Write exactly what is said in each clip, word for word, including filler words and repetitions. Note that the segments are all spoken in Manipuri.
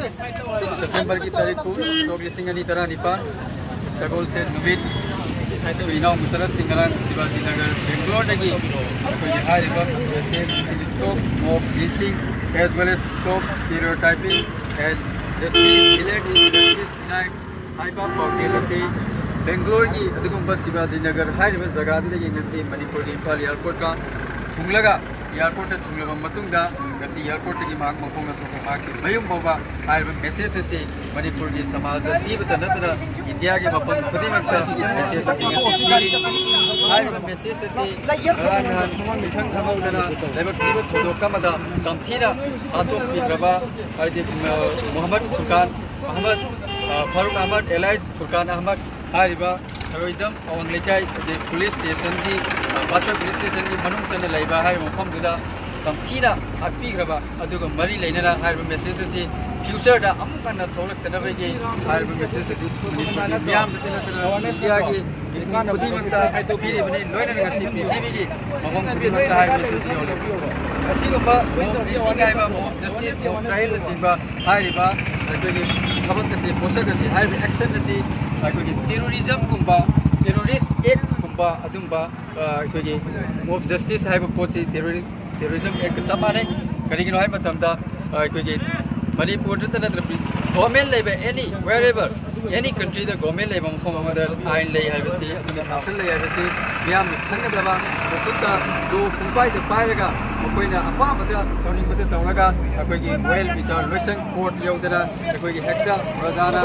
ꯁꯦꯞꯇꯦꯝꯕꯔꯒꯤ ꯇꯥꯔꯤꯛ ꯀꯨꯟ, ꯁꯣꯛ ꯂꯤꯁꯤꯡ ꯑꯅꯤ ꯇꯔꯥꯅꯤꯄꯥꯟ, ꯁꯒꯣꯜꯁꯦꯟ ꯅꯨꯃꯤꯠ꯫ ꯑꯩꯈꯣꯏ ꯏꯅꯥꯎ ꯃꯨꯁꯔꯠ ꯁꯤꯡ ꯉꯔꯥꯡ ꯁꯤꯕꯥꯖꯤ ꯅꯒꯔ, ꯕꯦꯡꯒ꯭ꯂꯣꯔꯗꯒꯤ ꯑꯩꯈꯣꯏꯒꯤ ꯍꯥꯏꯔꯤꯕ ꯁꯦꯟ stop mop ꯂꯤꯟꯆꯤꯡ, as well as stop stereotyping and justice delayed injustice denied ꯍꯥꯏꯕ ꯄꯥꯎꯖꯦꯜ ꯑꯁꯤ ꯕꯦꯡꯒ꯭ꯂꯣꯔꯒꯤ ꯑꯗꯨꯒꯨꯝꯕ ꯁꯤꯕꯥꯖꯤ ꯅꯒꯔ ꯍꯥꯏꯔꯤꯕ ꯖꯒꯥꯗꯨꯗꯒꯤ ꯉꯁꯤ ꯃꯅꯤꯄꯨꯔꯒꯤ ꯏꯝꯐꯥꯜ ꯑꯦꯌꯥꯔꯄꯣꯔꯠꯀ ꯊꯨꯡꯂꯒ, ꯑꯦꯌꯥꯔꯄꯣꯔꯠꯇ ꯊꯨꯡꯂꯕ ꯃꯇꯨꯡꯗ ꯉꯁꯤ ꯑꯦꯌꯥꯔꯄꯣꯔꯠꯇꯒꯤ ꯃꯍꯥꯛ ꯃꯈꯣꯡꯅ ꯊꯣꯛꯂꯒ ꯃꯍꯥꯛꯀꯤ ꯃꯌꯨꯝ ꯐꯥꯎꯕ ꯍꯥꯏꯔꯤꯕ ꯃꯦꯁꯦꯖ ꯑꯁꯤ ꯃꯅꯤꯄꯨꯔꯒꯤ ꯁꯃꯥꯖꯗ ꯄꯤꯕꯇ ꯅꯠꯇꯅ ꯏꯟꯗꯤꯌꯥꯒꯤ ꯃꯐꯝ ꯈꯨꯗꯤꯡꯃꯛꯇ ꯃꯦꯁꯦꯖ ꯑꯁꯤ ꯉꯁꯤ ꯄꯤꯔꯤ꯫ ꯍꯥꯏꯔꯤꯕ ꯃꯦꯁꯦꯖ ꯑꯁꯤ ꯉꯔꯥꯡ ꯅꯍꯥꯟ ꯃꯤꯈꯪ ꯈꯪꯍꯧꯗꯅ ꯂꯥꯏꯕꯛ ꯊꯤꯕ ꯊꯧꯗꯣꯛ ꯑꯃꯗ ꯇꯝꯊꯤꯅ ꯍꯥꯠꯇꯣꯛꯄꯤꯈ꯭ꯔꯕ ꯍꯥꯏꯗꯤ, ꯑ, ꯃꯨꯍꯝꯃꯗ ꯐꯨꯔꯀꯥꯟ ꯑꯍꯃꯗ, ꯑ, ꯐꯥꯔꯨꯛ ꯑꯍꯃꯗ alias ꯐꯨꯔꯀꯥꯟ ꯑꯍꯃꯗ ꯍꯥꯏꯔꯤꯕ ꯍꯦꯔꯣꯏꯖꯝ ꯑꯋꯥꯡ ꯂꯩꯀꯥꯏ ꯑꯗꯩ ꯄꯨꯂꯤꯁ ꯁ꯭ꯇꯦꯁꯟꯒꯤ, ꯑ, ꯄꯥꯠꯁꯣꯏ ꯄꯨꯂꯤꯁ ꯁ꯭ꯇꯦꯁꯟꯒꯤ ꯃꯅꯨꯡ ꯆꯟꯅ ꯂꯩꯕ ꯍꯥꯏꯔꯤꯕ ꯃꯐꯝꯗꯨꯗ ꯇꯝꯊꯤꯅ ꯍꯥꯠꯄꯤꯈ꯭ꯔꯕ ꯑꯗꯨꯒ ꯃꯔꯤ ꯂꯩꯅꯅ ꯍꯥꯏꯔꯤꯕ ꯃꯦꯁꯦꯖ ꯑꯁꯤ ꯐ꯭ꯌꯨꯆꯔꯗ ꯑꯃꯨꯛ ꯍꯟꯅ ꯊꯣꯛꯂꯛꯇꯅꯕꯒꯤ ꯍꯥꯏꯔꯤꯕ ꯃꯦꯁꯦꯖ ꯑꯁꯤ ꯃꯅꯤꯄꯨꯔꯒꯤ ꯃꯤꯌꯥꯝꯗ ꯅꯠꯇꯅ ꯏꯟꯗꯤꯌꯥꯒꯤ ꯃꯤꯄꯨꯝ ꯈꯨꯗꯤꯡꯃꯛꯇ ꯄꯤꯔꯤꯕꯅꯤ, ꯂꯣꯏꯅꯅ ꯉꯁꯤ ꯄ꯭ꯔꯤꯊꯤꯕꯤꯒꯤ ꯃꯐꯝ ꯈꯨꯗꯤꯡꯃꯛꯇ ꯍꯥꯏꯔꯤꯕ ꯃꯦꯁꯦꯖ ꯌꯧꯔꯦ꯫ ꯑꯁꯤꯒꯨꯝꯕ ꯃꯣꯕ ꯂꯤꯟꯆꯤꯡ ꯍꯥꯏꯕ ꯃꯣꯕ ꯖꯁꯇꯤꯁ ꯃꯣꯕ ꯇ꯭ꯔꯥꯏꯌꯦꯜꯅꯆꯤꯡꯕ ꯍꯥꯏꯔꯤꯕ ꯑꯩꯈꯣꯏꯒꯤ ꯊꯕꯛ ꯑꯁꯤ, ꯄꯣꯠꯁꯛ ꯑꯁꯤ, ꯍꯥꯏꯔꯤꯕ ꯑꯦꯛꯁꯟ ꯑꯁꯤ ꯑꯩꯈꯣꯏꯒꯤ ꯇꯦꯔꯣꯔꯤꯖꯝꯒꯨꯝꯕ, ꯇꯦꯔꯣꯔꯤꯁ ꯑꯦꯛꯀꯨꯝꯕ ꯑꯗꯨꯝꯕ, ꯑ, ꯑꯩꯈꯣꯏꯒꯤ ꯃꯣꯕ ꯖꯁꯇꯤꯁ ꯍꯥꯏꯕ ꯄꯣꯠꯁꯤ ꯇꯦꯔꯣꯔꯤꯁ, ꯇꯦꯔꯣꯔꯤꯖꯝ ꯑꯦꯛꯀ ꯆꯞ ꯃꯥꯟꯅꯩ꯫ ꯀꯔꯤꯒꯤꯅꯣ ꯍꯥꯏꯕ ꯃꯇꯝꯗ, ꯑ, ꯑꯩꯈꯣꯏꯒꯤ ꯃꯅꯤꯄꯨꯔꯗꯇ ꯅꯠꯇꯅ ꯒꯣꯔꯃꯦꯟ ꯂꯩꯕ ꯑꯦꯅꯤ, wherever, ꯑꯦꯅꯤ ꯀꯟꯇ꯭ꯔꯤꯗ ꯒꯣꯔꯃꯦꯟ ꯂꯩꯕ ꯃꯐꯝ ꯑꯃꯗ ꯑꯥꯏꯟ ꯂꯩ ꯍꯥꯏꯕꯁꯤ, ꯑꯗꯨꯒ ꯁꯥꯁꯟ ꯂꯩ ꯍꯥꯏꯕꯁꯤ ꯃꯤꯌꯥꯝꯅ ꯈꯪꯒꯗꯕ, ꯃꯈꯨꯠꯇ ꯂꯣ ꯄꯨꯡꯄꯥꯏꯗ ꯄꯥꯏꯔꯒ ꯃꯈꯣꯏꯅ ꯑꯄꯥꯝꯕꯗ ꯇꯧꯅꯤꯡꯕꯗ ꯇꯧꯔꯒ ꯑꯩꯈꯣꯏꯒꯤ ꯋꯦꯜ ꯕꯤꯆꯥꯔ ꯂꯣꯏꯁꯪ ꯀꯣꯔꯠ ꯌꯧꯗꯅ ꯑꯩꯈꯣꯏꯒꯤ ꯍꯦꯛꯇ ꯄ꯭ꯔꯖꯥꯅ,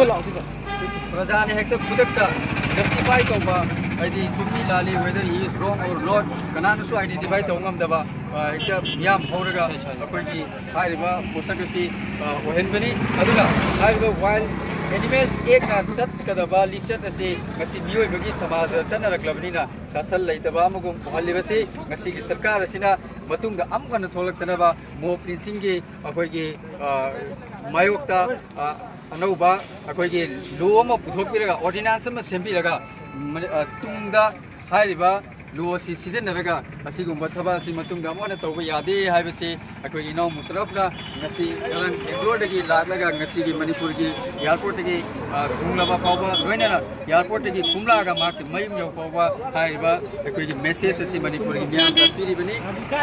ꯄ꯭ꯔꯖꯥꯅ ꯍꯦꯛꯇ ꯈꯨꯗꯛꯇ ꯖꯁꯇꯤꯐꯥꯏ ꯇꯧꯕ, ꯍꯥꯏꯗꯤ ꯆꯨꯝꯃꯤ ꯂꯥꯜꯂꯤ, whether he is wrong or not, ꯀꯅꯥꯅꯁꯨ ꯑꯥꯏꯗꯦꯟꯇꯤꯐꯥꯏ ꯇꯧꯕ ꯉꯝꯗꯕ, ꯑ, ꯍꯦꯛꯇ ꯃꯤꯌꯥꯝ ꯍꯧꯔꯒ ꯑꯩꯈꯣꯏꯒꯤ ꯍꯥꯏꯔꯤꯕ ꯄꯣꯠꯁꯛ ꯑꯁꯤ, ꯑ, ꯑꯣꯏꯍꯟꯕꯅꯤ꯫ ꯑꯗꯨꯒ ꯍꯥꯏꯔꯤꯕ ꯋꯥꯏꯜꯗ ꯑꯦꯅꯤꯃꯦꯜꯁ ꯑꯦꯛꯅ ꯆꯠꯀꯗꯕ ꯂꯤꯆꯠ ꯑꯁꯤ ꯉꯁꯤ ꯃꯤꯑꯣꯏꯕꯒꯤ ꯁꯃꯥꯖꯗ ꯆꯠꯅꯔꯛꯂꯕꯅꯤꯅ ꯁꯥꯁꯟ ꯂꯩꯇꯕ ꯑꯃꯒꯨꯝ ꯎꯍꯜꯂꯤꯕꯁꯤ ꯉꯁꯤꯒꯤ ꯁꯔꯀꯥꯔ ꯑꯁꯤꯅ ꯃꯇꯨꯡꯗ ꯑꯃꯨꯛ ꯍꯟꯅ ꯊꯣꯛꯂꯛꯇꯅꯕ ꯃꯣꯕ ꯂꯤꯟꯆꯤꯡꯒꯤ ꯑꯩꯈꯣꯏꯒꯤ, ꯑ, ꯃꯥꯌꯣꯛꯇ, ꯑ, ꯑꯅꯧꯕ ꯑꯩꯈꯣꯏꯒꯤ ꯂꯣ ꯑꯃ ꯄꯨꯊꯣꯛꯄꯤꯔꯒ, ꯑꯣꯔꯗꯤꯅꯥꯟꯁ ꯑꯃ ꯁꯦꯝꯕꯤꯔꯒ, ꯃꯅꯤ-, ꯑ, ꯇꯨꯡꯗ ꯍꯥꯏꯔꯤꯕ ꯂꯣ ꯑꯁꯤ ꯁꯤꯖꯤꯟꯅꯔꯒ ꯑꯁꯤꯒꯨꯝꯕ ꯊꯕꯛ ꯑꯁꯤ ꯃꯇꯨꯡꯗ ꯑꯃꯨꯛ ꯍꯟꯅ ꯇꯧꯕ ꯌꯥꯗꯦ ꯍꯥꯏꯕꯁꯤ ꯑꯩꯈꯣꯏꯒꯤ ꯏꯅꯥꯎ ꯃꯨꯁꯔꯐꯅ ꯉꯁꯤ ꯉꯔꯥꯡ ꯕꯦꯡꯒ꯭ꯂꯣꯔꯗꯒꯤ ꯂꯥꯛꯂꯒ ꯉꯁꯤꯒꯤ ꯃꯅꯤꯄꯨꯔꯒꯤ ꯑꯦꯌꯥꯔꯄꯣꯔꯠꯇꯒꯤ, ꯑ, ꯊꯨꯡꯂꯕ ꯐꯥꯎꯕ, ꯂꯣꯏꯅꯅ ꯑꯦꯌꯥꯔꯄꯣꯔꯠꯇꯒꯤ ꯀꯨꯝꯂꯛꯑꯒ ꯃꯍꯥꯛꯀꯤ ꯃꯌꯨꯝ ꯌꯧ ꯐꯥꯎꯕ ꯍꯥꯏꯔꯤꯕ ꯑꯩꯈꯣꯏꯒꯤ ꯃꯦꯁꯦꯖ ꯑꯁꯤ ꯃꯅꯤꯄꯨꯔꯒꯤ ꯃꯤꯌꯥꯝꯗ ꯄꯤꯔꯤꯕꯅꯤ꯫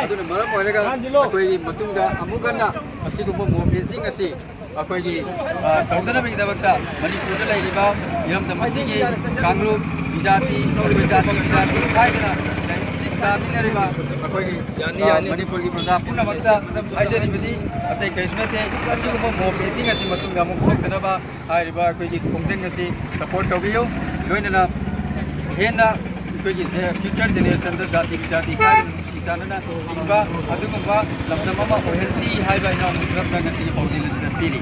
ꯑꯗꯨꯅ ꯃꯔꯝ ꯑꯣꯏꯔꯒ ꯑꯩꯈꯣꯏꯒꯤ ꯃꯇꯨꯡꯗ ꯑꯃꯨꯛ ꯍꯟꯅ ꯑꯁꯤꯒꯨꯝꯕ ꯃꯣꯕꯤꯜꯁꯤꯡ ꯑꯁꯤ ꯑꯩꯈꯣꯏꯒꯤ, ꯑ, ꯇꯧꯗꯅꯕꯒꯤꯗꯃꯛꯇ ꯃꯅꯤꯄꯨꯔꯗ ꯂꯩꯔꯤꯕ ꯏꯔꯝꯗꯝ ꯑꯁꯤꯒꯤ ꯀꯥꯡꯂꯨꯞ, ꯕꯤꯖꯥꯇꯤ, ꯑꯣꯏꯕ ꯖꯥꯇꯤ, ꯕꯤꯖꯥꯇꯤ ꯍꯥꯏꯗꯅ ꯂꯩꯔꯤꯕꯁꯤꯡ ꯇꯥꯃꯤꯟꯅꯔꯤꯕ ꯑꯩꯈꯣꯏꯒꯤ, ꯑ, ꯃꯅꯤꯄꯨꯔꯒꯤ ꯄ꯭ꯔꯖꯥ ꯄꯨꯝꯅꯃꯛꯇ ꯍꯥꯏꯖꯔꯤꯕꯅꯤ꯫ ꯑꯇꯩ ꯀꯔꯤꯁꯨ ꯅꯠꯇꯦ꯫ ꯑꯁꯤꯒꯨꯝꯕ ꯃꯣꯕꯤꯜꯁꯤꯡ ꯑꯁꯤ ꯃꯇꯨꯡꯗ ꯑꯃꯨꯛ ꯊꯣꯛꯇꯅꯕ ꯍꯥꯏꯔꯤꯕ ꯑꯩꯈꯣꯏꯒꯤ ꯈꯣꯡꯖꯪ ꯑꯁꯤ ꯁꯄꯣꯔꯠ ꯇꯧꯕꯤꯌꯨ꯫ ꯂꯣꯏꯅꯅ ꯍꯦꯟꯅ ꯑꯩꯈꯣꯏꯒꯤ ꯐ꯭ꯌꯨꯆꯔ ꯖꯦꯅꯦꯔꯦꯁꯟꯗ ꯖꯥꯇꯤ ꯕꯤꯖꯥꯇꯤ ꯈꯥꯏꯗꯅ ꯅꯨꯡꯁꯤ ꯆꯥꯟꯅꯅ ꯍꯤꯡꯕ ꯑꯗꯨꯒꯨꯝꯕ ꯂꯝꯗꯝ ꯑꯃ ꯑꯣꯏꯍꯟꯁꯤ ꯍꯥꯏꯕ ꯏꯅꯥꯎ ꯃꯨꯁꯔꯐꯅ ꯉꯁꯤꯒꯤ ꯄꯥꯎꯖꯦꯜ ꯑꯁꯤꯗ ꯄꯤꯔꯤ꯫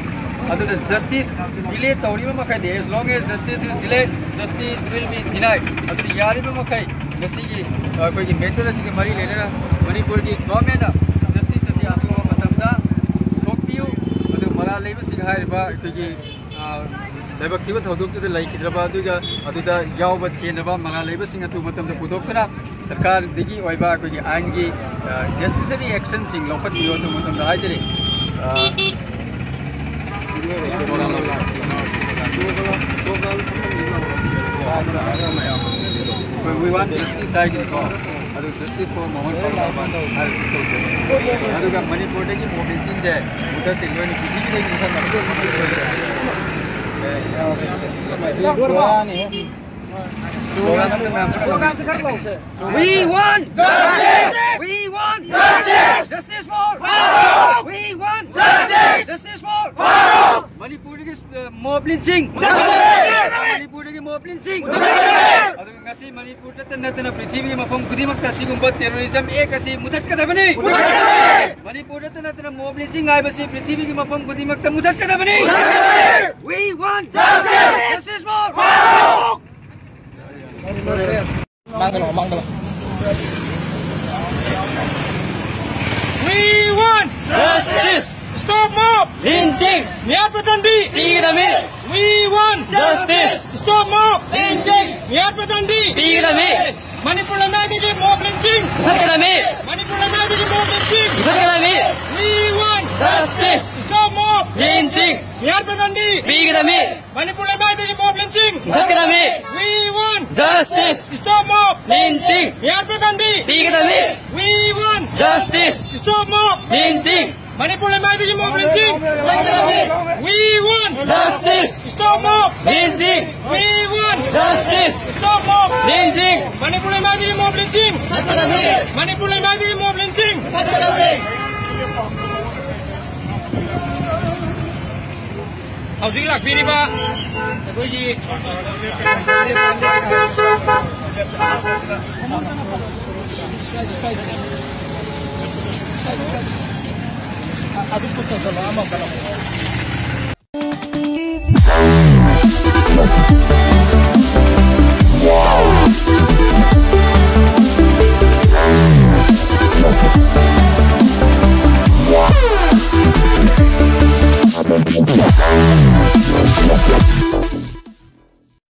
ꯑꯗꯨꯅ ꯖꯁꯇꯤꯁ ꯗꯤꯂꯦ ꯇꯧꯔꯤꯕ ꯃꯈꯩꯗꯤ, as long as justice is delayed, justice will be denied꯫ ꯑꯗꯨꯅ ꯌꯥꯔꯤꯕ ꯃꯈꯩ ꯉꯁꯤꯒꯤ, ꯑ, ꯑꯩꯈꯣꯏꯒꯤ ꯃꯦꯇꯔ ꯑꯁꯤꯒ ꯃꯔꯤ ꯂꯩꯅꯅ ꯃꯅꯤꯄꯨꯔꯒꯤ ꯒꯣꯔꯃꯦꯟꯅ ꯖꯁꯇꯤꯁ ꯑꯁꯤ ꯑꯊꯨꯕ ꯃꯇꯝꯗ ꯄꯨꯊꯣꯛꯄꯤꯌꯨ꯫ ꯑꯗꯨꯒ ꯃꯔꯥꯜ ꯂꯩꯕꯁꯤꯡ ꯍꯥꯏꯔꯤꯕ ꯑꯩꯈꯣꯏꯒꯤ, ꯑ, ꯂꯥꯏꯕꯛ ꯊꯤꯕ ꯊꯧꯗꯣꯛꯇꯨꯗ ꯂꯩꯈꯤꯗ꯭ꯔꯕ ꯑꯗꯨꯒ ꯑꯗꯨꯗ ꯌꯥꯎꯕ ꯆꯦꯟꯅꯕ ꯃꯔꯥꯜ ꯂꯩꯕꯁꯤꯡ ꯑꯊꯨꯕ ꯃꯇꯝꯗ ꯄꯨꯊꯣꯛꯇꯨꯅ ꯁꯔꯀꯥꯔꯗꯒꯤ ꯑꯣꯏꯕ ꯑꯩꯈꯣꯏꯒꯤ ꯑꯥꯏꯟꯒꯤ, ꯑ, ꯅꯦꯁꯦꯁꯔꯤ ꯑꯦꯛꯁꯟꯁꯤꯡ ꯂꯧꯈꯠꯄꯤꯌꯨ ꯑꯊꯨꯕ ꯃꯇꯝꯗ ꯍꯥꯏꯖꯔꯤ꯫ ꯑ, We want justice ꯍꯥꯏꯒꯅꯤꯀꯣ꯫ ꯑꯗꯨ justice for Mohan Parekh ꯍꯥꯏꯕ ꯍꯥꯏꯕꯗꯨ ꯇꯧꯖꯩ꯫ ꯑꯗꯨꯒ ꯃꯅꯤꯄꯨꯔꯗꯒꯤ ꯃꯣꯕꯤꯜꯁꯤꯡꯁꯦ ꯃꯨꯊꯠꯁꯤ, ꯂꯣꯏꯅ ꯄ꯭ꯔꯤꯊꯤꯕꯤꯗꯒꯤ ꯃꯨꯊꯠꯅꯕ꯫ ꯁ꯭ꯂꯣꯒꯥꯟ ꯑꯝꯇ ꯃꯌꯥꯝ ꯄꯨꯟꯅ ꯂꯧꯁꯤ꯫ We want justice! We want justice! Justice for Farooq! We want justice! Justice for Farooq! ꯃꯅꯤꯄꯨꯔꯗꯒꯤ, ꯑ, ꯃꯣꯕꯤꯜꯁꯤꯡ! ꯃꯅꯤꯄꯨꯔꯗꯒꯤ ꯃꯣꯕꯤꯜꯁꯤꯡ! ꯑꯗꯨꯒ ꯉꯁꯤ ꯃꯅꯤꯄꯨꯔꯗꯇ ꯅꯠꯇꯅ ꯄ꯭ꯔꯤꯊꯤꯕꯤꯒꯤ ꯃꯐꯝ ꯈꯨꯗꯤꯡꯃꯛꯇ ꯑꯁꯤꯒꯨꯝꯕ terrorism act ꯑꯁꯤ ꯃꯨꯊꯠꯀꯗꯕꯅꯤ꯫ ꯃꯅꯤꯄꯨꯔꯗꯇ ꯅꯠꯇꯅ ꯃꯣꯕꯤꯜꯁꯤꯡ ꯍꯥꯏꯕꯁꯤ ꯄ꯭ꯔꯤꯊꯤꯕꯤꯒꯤ ꯃꯐꯝ ꯈꯨꯗꯤꯡꯃꯛꯇ ꯃꯨꯊꯠꯀꯗꯕꯅꯤ꯫ We want justice! Justice for Farooq! ꯃꯥꯡꯒꯅꯣ, ꯃꯥꯡꯒꯅꯣ꯫ We want justice! Stop mob! ꯂꯤꯟꯁꯤꯡ! ꯃꯤꯌꯥꯝ ꯄ꯭ꯔꯇꯟꯗꯤ! ꯄꯤꯒꯗꯕꯅꯤ! We want justice! Stop mob! ꯂꯤꯟꯁꯤꯡ! ꯃꯤꯌꯥꯝ ꯄ꯭ꯔꯇꯟꯗꯤ! ꯄꯤꯒꯗꯕꯅꯤ! Manipur ꯂꯩꯃꯥꯏꯗꯒꯤ mob lynching! ꯃꯨꯊꯠꯀꯗꯕꯅꯤ! Manipur ꯂꯩꯃꯥꯏꯗꯒꯤ mob lynching! ꯃꯨꯊꯠꯀꯗꯕꯅꯤ! We want justice! Stop mob! Lynching! ꯃꯤꯍꯥꯠꯄ ꯀꯥꯡꯗꯤ ꯄꯤꯒꯗꯕꯅꯤ! Manipur ꯂꯩꯃꯥꯏꯗꯒꯤ mob lynching! ꯃꯨꯊꯠꯀꯗꯕꯅꯤ! We want justice! Stop mob! Lynching! ꯃꯤꯍꯥꯠꯄ ꯀꯥꯡꯗꯤ ꯄꯤꯒꯗꯕꯅꯤ! We want justice! Stop mob! Lynching! Manipur ꯂꯩꯃꯥꯏꯗꯒꯤ mob lynching! ꯃꯨꯊꯠꯀꯗꯕꯅꯤ! We want justice! Stop mob! Lynching! We want justice! Stop mob! Lynching! Manipur ꯂꯩꯃꯥꯏꯗꯒꯤ mob lynching! ꯃꯨꯊꯠꯀꯗꯕꯅꯤ! Manipur ꯂꯩꯃꯥꯏꯗꯒꯤ mob lynching! ꯃꯨꯊꯠꯀꯗꯕꯅꯤ! ꯍꯧꯖꯤꯛ ꯂꯥꯛꯄꯤꯔꯤꯕ ꯑꯩꯈꯣꯏꯒꯤ ꯑꯗꯨ ꯄꯨꯁꯜꯂꯣ ꯑꯃ ꯀꯩꯅꯣ꯫